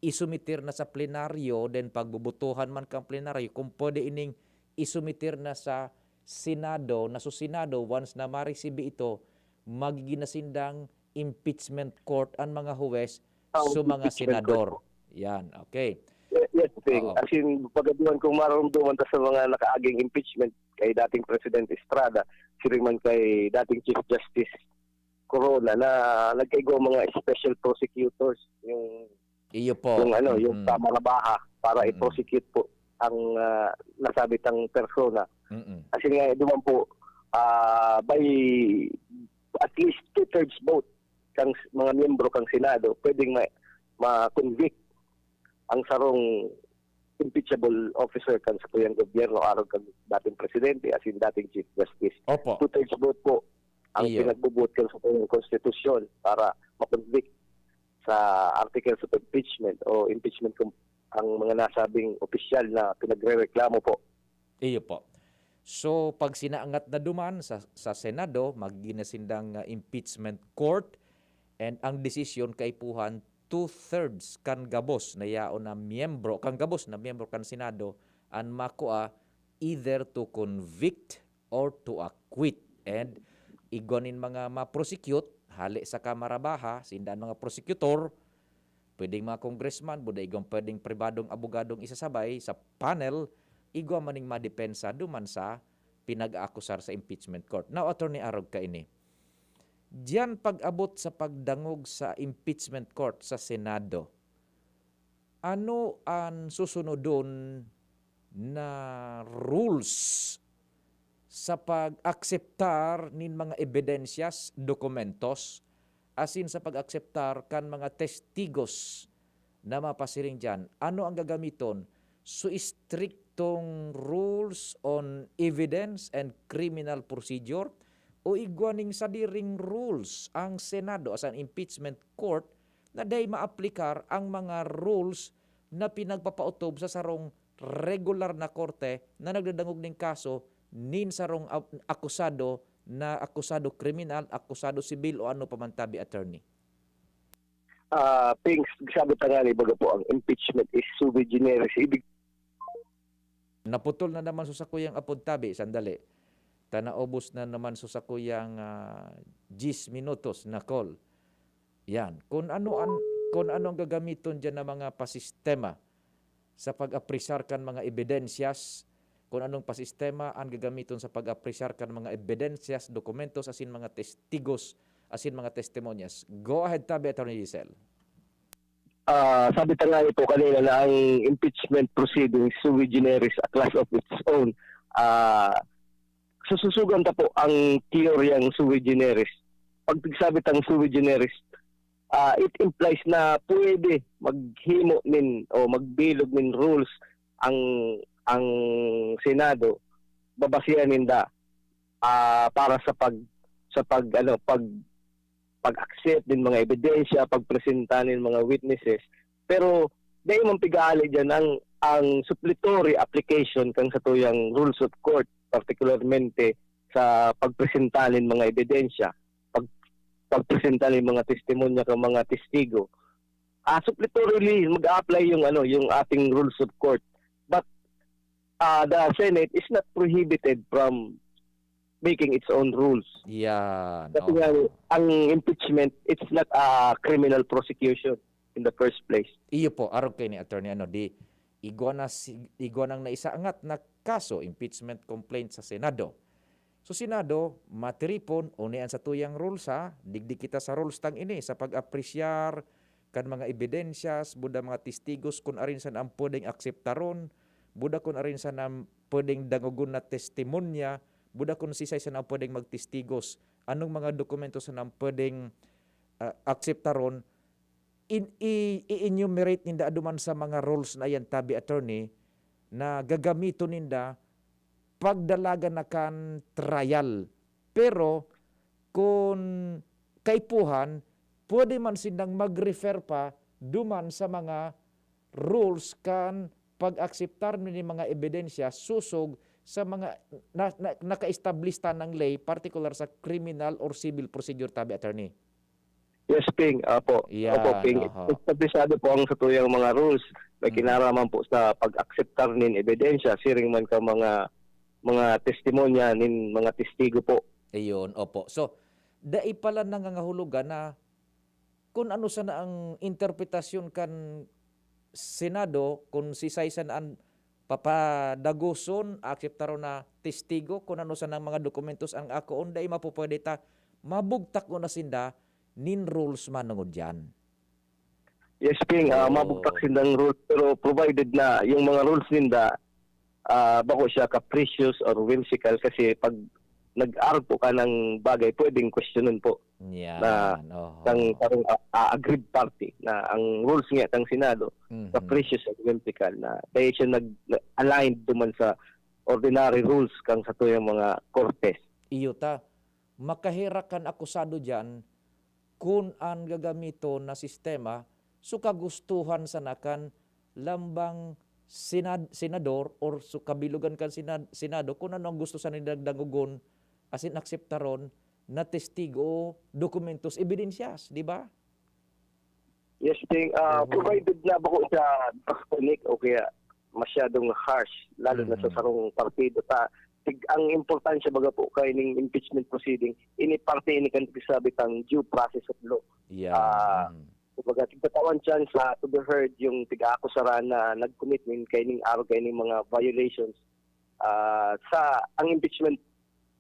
isumiter na sa plenaryo, then pagbobotohan man kan plenaryo, kung pwede ining isumiter na sa Senado, na sa Senado, once na maresibi ito, magiging na sindang impeachment court an mga huwes Ang sa mga impeachment court senador. po. Yan, okay. Ye-, yes, Ping. Oo. As in, pagaduhan kung mararomdoman ta sa mga nakaaging impeachment kay dating President Estrada, siring man kay dating Chief Justice Corona na nagkaigwa mga special prosecutors, yung Iyo po. yung ano, yung Mm. Kamara Baja para Mm. i-prosecute po ang, ah, nasabitang persona. Mm. Kasi nga, duman po, ah, by at least two-thirds vote kang s-, mga miyembro kang Senado, pwedeng ma-, ma-convict ang sarong impeachable officer kan satuyang gobyerno arog kan dating presidente, as in dating Chief Justice. Opo. Two-thirds vote po ang Iyo. pinagbubuot kan satuyang konstitusyon para ma-convict sa articles of impeachment o impeachment kung ang mga nasabing opisyal na pinagrereklamo po. Iyo po. So, pag sinaangat na duman sa, sa Senado, magiging na sindang, ah, impeachment court, and ang desisyon kaipuhan, two-thirds kan gabos na yaon na miyembro, kan gabos na miyembro kan Senado, an makua either to convict or to acquit. And igwa nin mga ma-prosecute, hale sa Kamara Baja, sinda an mga prosecutor, pwedeng mga congressman, buda igwang pwedeng pribadong abogadong isasabay sa panel, igwa man ning madepensa duman sa pinag-aakusar sa impeachment court. Now, Attorney, arog kaini, diyan pag-abot sa pagdangog sa impeachment court sa Senado, ano an susunodon na rules sa pag-akseptar nin mga ebidensyas, dokumentos, asin sa pag-akseptar kan mga testigos na mapasiring diyan? Ano ang gagamiton? So, istriktong rules on evidence and criminal procedure o igwa ning sadiring rules ang Senado as an impeachment court na dai maaplikar ang mga rules na pinagpapaotob sa sarong regular na korte na nagdadangog nin kaso nin sarong ap-, akusado na akusado kriminal, akusado sibil o ano pa man tabi, attorney? Ah, Pings, sabi tangali, baga po, ang impeachment is sui generis. Ibig Naputol na naman sa sakuyang apod tabi, sandali. Ta naubos na naman sa sakuyang, ah, diyes minutos na call. Yan. Kung ano an-, kung ano ang gagamiton diyan na mga pasistema sa pag-apresar kan mga ebidensyas, kung anong pasistema ang gagamiton sa pag-apresar kan mga ebidensyas, dokumentos, asin mga testigos, asin mga testimonyas. Go ahead, tabi, Attorney Giselle. Ah, sabi ta nga po kanina na ang impeachment proceedings sui generis, a class of its own. Ah, sususugan ta po ang teoryang sui generis. Pag sabi tang sui generis, ah, it implies na pwede maghimo nin o magbilog nin rules ang, ang Senado, babasihan ninda, ah, para sa pag, sa pag, ano, pag, pag-accept nin mga ebidensya, pagpresenta nin mga witnesses. Pero dai man pigaali diyan ang, ang suppletory application kan satuyang rules of court, partikularmente sa pagpresenta nin mga ebidensya, pag-, pagpresenta nin mga testimonya kan mga testigo. Ah, suppletorily, mag-a-apply yung, ano, yung ating rules of court. But, ah, the Senate is not prohibited from making its own rules. Yan, Kasi nga, oo. ang impeachment, it's not a criminal prosecution in the first place. Iyo po, arog kaini, Attorney, ano, di, igwa na si, igwa nang naisaangat na kaso, impeachment complaint sa Senado. So, Senado, matiripon, uni an satuyang rules, ha? Digdi kita sa rules tang ini, sa pag-apresyar kan mga ebidensyas, buda mga testigos, kun arin sana ang pwedeng akseptaron, buda kun arin sana ang pwedeng dangogon na testimonya, buda kun sisay sana ang pwedeng magtestigos. Anong mga dokumento sana ang pwedeng, ah, akseptaron? In-, i-, i-enumerate ninda duman sa mga rules na yan, tabi, attorney, na gagamiton ninda pagdalagan na kan trial. Pero kun kaipuhan, pwede man sindang mag-refer pa duman sa mga rules kan pag-akseptar nin mga ebidensya sosog sa mga na, na, naka-establish ta nang ley, partikular sa criminal or civil procedure, tabi, attorney. Yes, Ping. Opo. Yan, Opo, Ping. Oho. Establisado po ang satuyang mga rules. May Mm. kinaraman po sa pag-akseptar nin ebidensya, siring man ka mga, mga testimonya nin mga testigo po. Ayun, opo. So, dai pala nangangahulugan na kun ano sana ang interpretasyon kan Senado, kun siisay sana an papadagoson, akseptaron na testigo, kun ano sana ang mga dokumentos ang akoon, dai mapupwede ta mabugtak ngona sinda nin rules manongod diyan. Yes, Ping, ah, Oo. mabugtak sindang rules, pero provided na yung mga rules ninda, ah, bako siya capricious or whimsical, kasi pag nag-arog po ka ng bagay, pwedeng questionin po Yan, na oho. ng parang, ah, ah, aggrieved party na ang rules nga tang Senado, Mhm. capricious and whimsical, na kaya siya nag-, na aligned duman sa ordinary rules kang satuyang mga korte. Iyo ta, makaherak kan akusado diyan kun an gagamiton na sistema so kagustuhan sana kan lambang senad-, senador or so kabilogan kan senad-, Senado, kun ano ang gusto sana nilang dangogon asin akseptaron na testigo, dokumentos, ebidensyas, di ba? Yes, Ping. Ah, Oo. provided na bako siya draconic o kaya masyadong harsh, lalo na sa Mhm. sarong partido. Ta, tig-, ang importansya baga po kay ning impeachment proceeding, ini parte ini kan sabi tang due process of law. Yan. Ah, Mhm. kumbaga, tigtatawan chance na to be heard yung tig-aakusaran na nag-commit nin kaining araw, kaining mga violations. Ah, sa, ang impeachment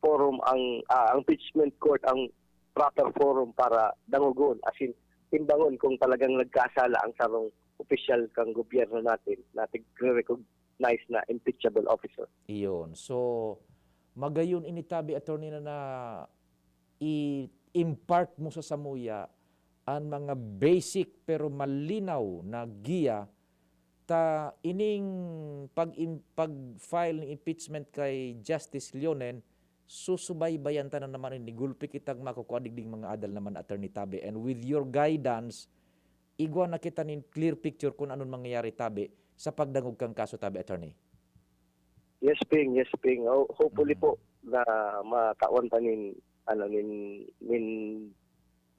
forum, ang, ah, ang impeachment court ang proper forum para dangogon, as in, timbangon kung talagang nagkasala ang sarong opisyal kang gobyerno natin na tigre-recognize na impeachable officer. Iyon. So, magayon ini tabi, attorney, na, na i-impart mo sa samuya an mga basic pero malinaw na giya ta ining pag-im-, pag-file nin impeachment kay Justice Leonen, susubaybayan ta na naman ini. Gulpi kitang makukua digding mga adal naman, Attorney Tabe. And with your guidance, igwa na kita nin clear picture kun anong mangyayari, Tabe, sa pagdangog kang kaso, Tabe, Attorney. Yes, Ping. Yes, Ping. Ho-, hopefully Mm. po na matawan ta nin, ano, nin, nin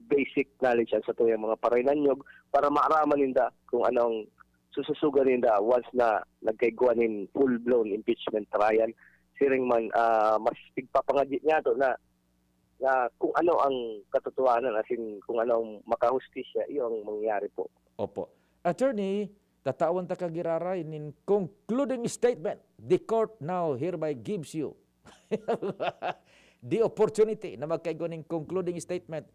basic knowledge ang satuyang mga parainanyog para maaraman ninda kung anong sususugan ninda once na nagkaigwa nin full-blown impeachment trial. Siring man, ah, mas tigpapangadyi niya to na, na kung ano ang katotohanan, as in, kung ano ang makahustisya, iyo ang mangyayari po. Opo. Attorney, tatawan ta ka giraray nin concluding statement. The court now hereby gives you the opportunity na magkaigwa nin concluding statement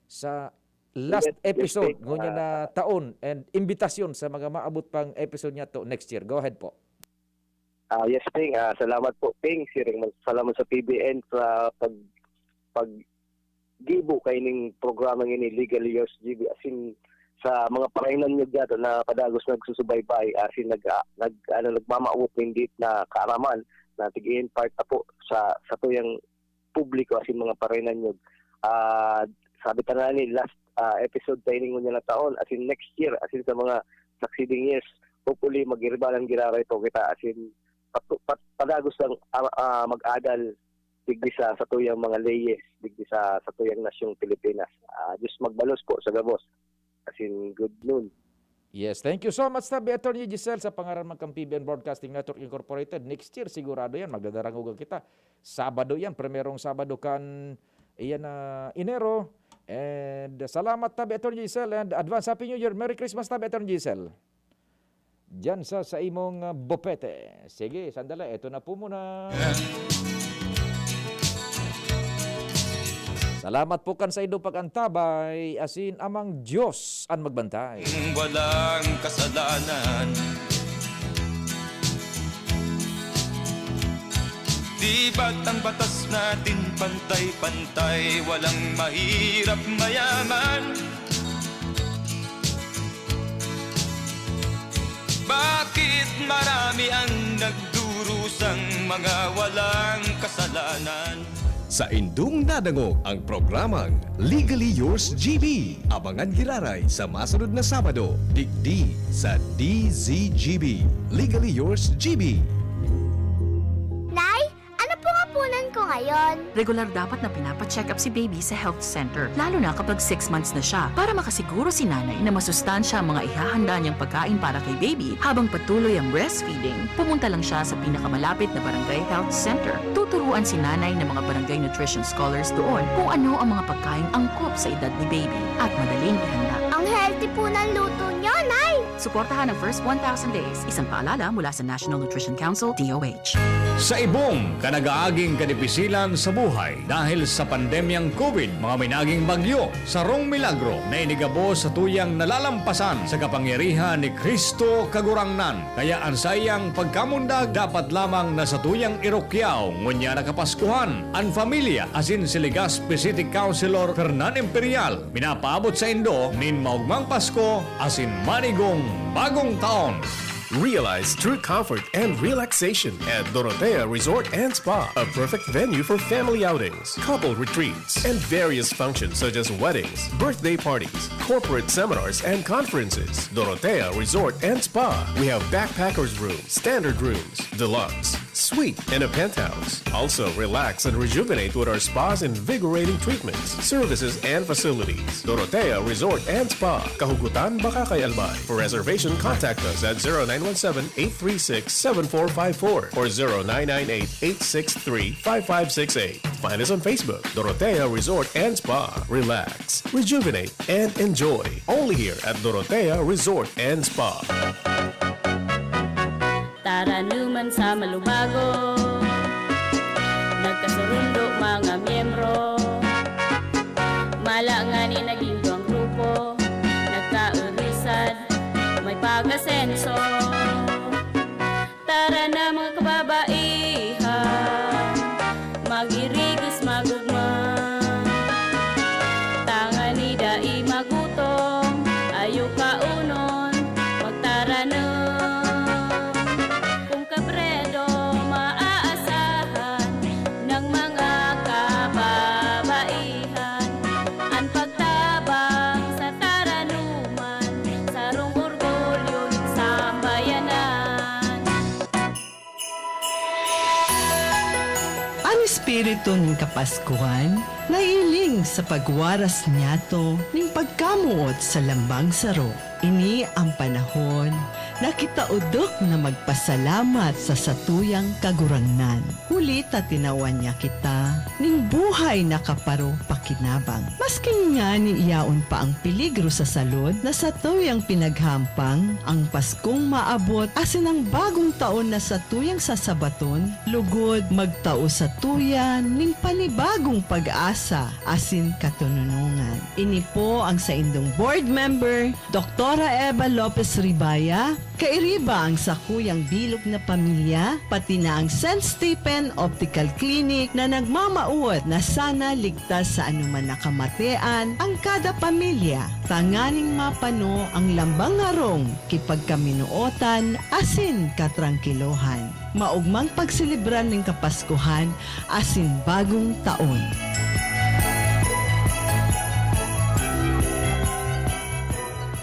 sa last Yes, yes, episode Ping. ngunyan na Ah, taon and imbitasyon sa mga maabot pang episode niya to next year. Go ahead po. Ah, yes, Ping. Ah, salamat po, Ping. Siring man, salamat sa P B N sa pag-, paggibo kaining programa ngini, Legally Yours G B. As in, sa mga parainanyog niya to na padagos nagsusubaybay, as in, nag-, ah, nag-, ano, nagmamawot nin date na kaaraman na tig-i-impart ta po sa, sa tuyang publiko asin mga parainanyog. Ah, sabi ta ngani, last, ah, episode ta ini ngunyan na taon, asin next year, asin sa mga succeeding years, hopefully, mag-iribalan giraray po kita, asin patu-, pat-, padagos lang, ah, ah, mag-adal digdi sa satuyang mga leyes, digdi sa satuyang nasyong Pilipinas. Ah, Diyos magbalos po sa gabos. Asin, good noon. Yes, thank you so much, tabi Attorney Giselle, sa pangaran man kan P B N Broadcasting Network Incorporated. Next year, sigurado yan, magdadarangogan kita. Sabado yan, primerong Sabado kan, iyan na, Enero. And salamat, tabi Attorney Giselle, and advance Happy New Year. Merry Christmas, tabi Attorney Giselle. Diyan sa, sa imong, ah, bopete. Sige, sandali, eto na po muna. Salamat po kan saindo pag-antabay, asin Amang Dios an magbantay. Walang kasalanan. Di ba't ang batas natin pantay-pantay, walang mahirap mayaman? Bakit marami ang nagdurusang mga walang kasalanan? Saindong nadangog ang programang Legally Yours G B. Abangan giraray sa masunod na Sabado, digdi sa D Z G B. Legally Yours G B. Nay, ano pong hapunan ko ngayon? Regular dapat na pinapa-check up si baby sa health center, lalo na kapag six months na siya, para makasiguro si nanay na masustansya ang mga ihahanda niyang pagkain para kay baby habang patuloy ang breastfeeding. Pumunta lang siya sa pinakamalapit na barangay health center. Tuturuan si nanay ng mga barangay nutrition scholars doon kung ano ang mga pagkain angkop sa edad ni baby at madaling ihanda. Ang healthy po ng luto niyo, Nay! Suportahan ang first one thousand days. Isang paalala mula sa National Nutrition Council, D O H. Sa ibong kan nag-aaging kadipisilan sa buhay dahil sa pandemyang COVID, mga minaging bagyo, sarong milagro na inigabos sa tuyang nalalampasan sa kapangyarihan ni Cristo Kagurangnan. Kaya an saiyang pagkamundag dapat lamang na satuyang irukyaw ngunyan na Kapaskuhan. An pamilya asin si Legazpi City Councilor Fernan Imperial minapaabot saindo nin maogmang Pasko asin manigong bagong taon. Realize true comfort and relaxation at Dorotea Resort and Spa, a perfect venue for family outings, couple retreats, and various functions such as weddings, birthday parties, corporate seminars, and conferences. Dorotea Resort and Spa. We have backpackers room, standard rooms, deluxe, suite, and a penthouse. Also, relax and rejuvenate with our spas, invigorating treatments, services, and facilities. Dorotea Resort and Spa, Kahugutan, Bacacay, Albay. For reservation, contact us at zero nine one seven, eight three six, seven four five four or zero nine nine eight, eight six three, five five six eight. Find us on Facebook, Dorotea Resort and Spa. Relax, rejuvenate, and enjoy. Only here at Dorotea Resort and Spa. Taranuman sa malubago, nagkasurundo mga miyembro. Mala ngani naging duwang grupo, nagkaurusad, may pag-asenso. Tara na, mga kababaihan, magirigos, magugma. Tangani dai magutom, ayo kaunon, magtaranom. Kun kabredo maaasahan ng mga kababaihan, an pagtabang sa taranuman, sarong orgulyo nin sambayanan. An espiritu nin Kapaskuhan naihiling sa pagwaras niyato nin pagkamoot sa lambang saro. Ini an panahon na kita odok na magpasalamat sa satuyang Kagurangnan, huli ta tinawan niya kita nin buhay na kaparo pakinabang. Maski ngani yaon pa ang peligro sa salud na satuyang pinaghahampang, ang Paskong maabot asin ang Bagong Taon na satuyang sasabaton, lugod magtao satuya nin panibagong pag-asa asin katononongan. Ini po ang saindong board member, Doktora Eva Lopez Ribaya, kairiba ang sakuyang bilog na pamilya, pati na ang Saint Stephen Optical Clinic na nagmamawot na sana ligtas sa anuman na kamatean ang kada pamilya, tanganing mapano ang lambang harong ki pagkaminootan asin katrangkilohan. Maogmang pagselebrar nin Kapaskuhan asin Bagong Taon.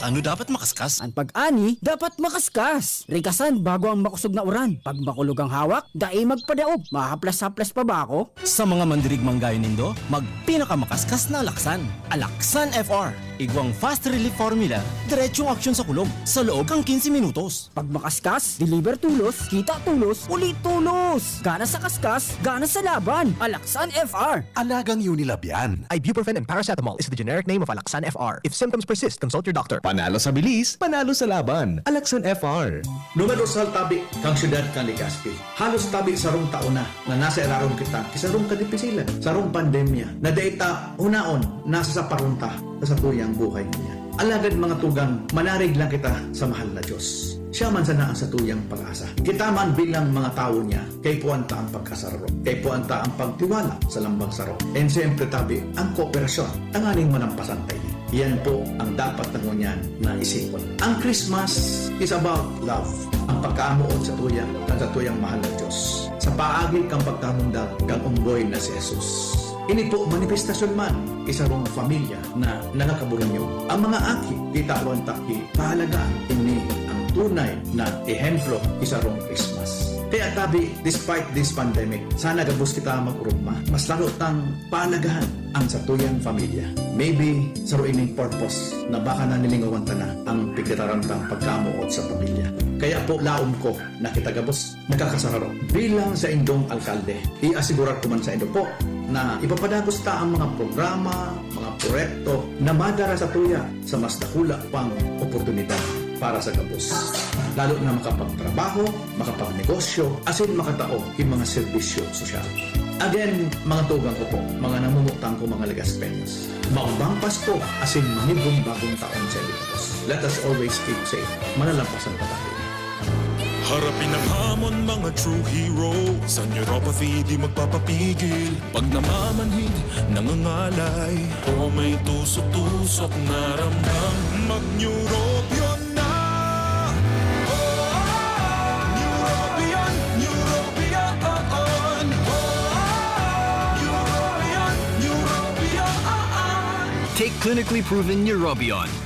Ano dapat makaskas? An pag-ani dapat makaskas. Rigasan bago ang makosog na uran. Pag makulog ang hawak, dai magpadaog. Mahaplas-haplas pa ba ako? Sa mga mandirigmang gayo nindo, magpinakamakaskas na alaksan. Alaksan F R. Igwang fast relief formula, diretsong aksyon sa kulog, sa loob kan quince minutos. Pag makaskas, deliver tolos, kita tolos, uli tolos! Gana sa kaskas, gana sa laban! Alaksan F R! Alagang Unilab yan. Ibuprofen and paracetamol is the generic name of Alaxan F R. If symptoms persist, consult your doctor. Panalo sa bilis, panalo sa laban. Alaxan F R. Lumalosal tabi kan syudad kan Legazpi. Halos tabi sarong taon na na nasa irarom kita ki sarong kadipisilan, sarong pandemya, na dai ta hunaon nasa saparon ta sa satuyang buhay ngunyan. Alagad, mga tugang, manarig lang kita sa mahal na Diyos. Siya man sana ang satuyang pag-asa. Kita man bilang mga tawo niya, kaipuhan ta ang pagkasararo. Kaipuhan ta ang pagtiwala sa lambang saro. And siyempre, tabi, ang kooperasyon, tanganing manampasan ta ini. Iyan po ang dapat na ngunyan na isipon. Ang Christmas is about love. Ang pagkamoot sa tuya, kan satuyang mahal na Diyos. Sa paagi kan pagkamundag kan unggoy na si Jesus. Ini po manifestasyon man ki sarong pamilya na nagakaburunyog. Ang mga aki, kitawan ta ki kahalagahan. Ini ang tunay na ehemplo ki sarong Christmas. Kaya tabi, despite this pandemic, sana gabos kita mag-urugma. Mas lalo tang pahalagahan ang satuyang pamilya. Maybe, saro ining purpose na baka nalilingawan ta na ang pigtataram tang pagkamoot sa pamilya. Kaya po, laom ko na kita gabos nakakasararo. Bilang saindong alkalde, i-asigurar ko man saindo po na ipapadagos ta ang mga programa, mga proyekto na madara satuya sa mas dakula pang oportunidad para sa gabos, lalo na makapagtrabaho, makapagnegosyo, asin makatao ki mga serbisyo sosyal. Again, mga tugang ko po, mga namumutang ko, mga Legaspeños, maubang Pasko asin manibong bagong taon sa inyo gabos. Let us always keep safe. Manalampasan pa tayo. Harapin ang hamon, mga true hero. Sa neuropathy di magpapapigil. Pag namamanhid, nangangalay, o may tusok-tusok na ramdam, mag-Neurobion na! Neurobion, Neurobion, Neurobion, Neurobion. Take clinically proven Neurobion.